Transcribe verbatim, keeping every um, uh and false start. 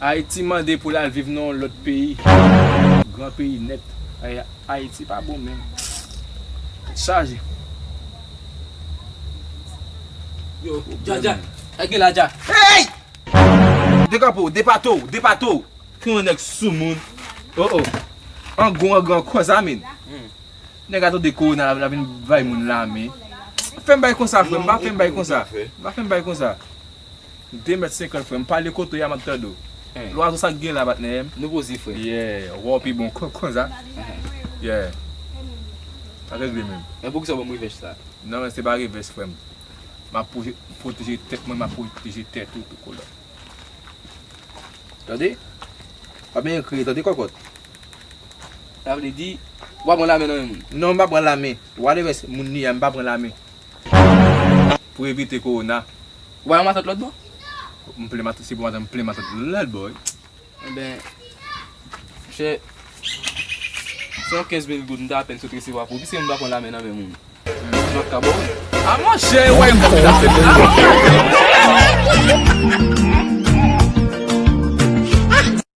Ayiti mande pou l al viv nan yon lòt peyi. Gran peyi nèt. Ay, Ayiti pa bon menm. Tèt chaje. Yo, Dja, Dja. Sa gen la, Dja? Hey! Dekanpe w, depate w, depate w. Ki yon nèg soumoun. Oh, oh. Angon, angon, konsa, men. Nèg a tande kowona la, la vin bay moun lame. Fè m bay konsa, frè m, pa fè m bay konsa. Pa fè m bay konsa. De mèt senkant, frè m, pale kote w ye a, m ap tande w. Lwazo, sa k gen la, patnè m? Nou poze, frè. Yeah, w pi bon kon, konsa. Yeah. Pa regle menm. Men poukisa w ban m revèch sa? Non, men se pa revèch, frè m. M ap pwoje-, pwoteje tèt mwen, m ap pwoteje tèt ou tou, kolòn. Tande? Pa byen kriye, tande, kòkòt. Sa vle di, w pa pran lame nan men moun? Non, m pa pran lame. Whatever moun li ye, m pa pran lame. Pou evite kowona. Ou pa yon matant lòt bò? M plen matant, si pou matant, m plen matant lòt bò, wi. Enben, monchè, se yon kenz mil goud m ta apèn sot resevwa pou ou. Piske m pa pran lame nan men moun. Mwen ka ba w. A monchè, wè m konn ap fè.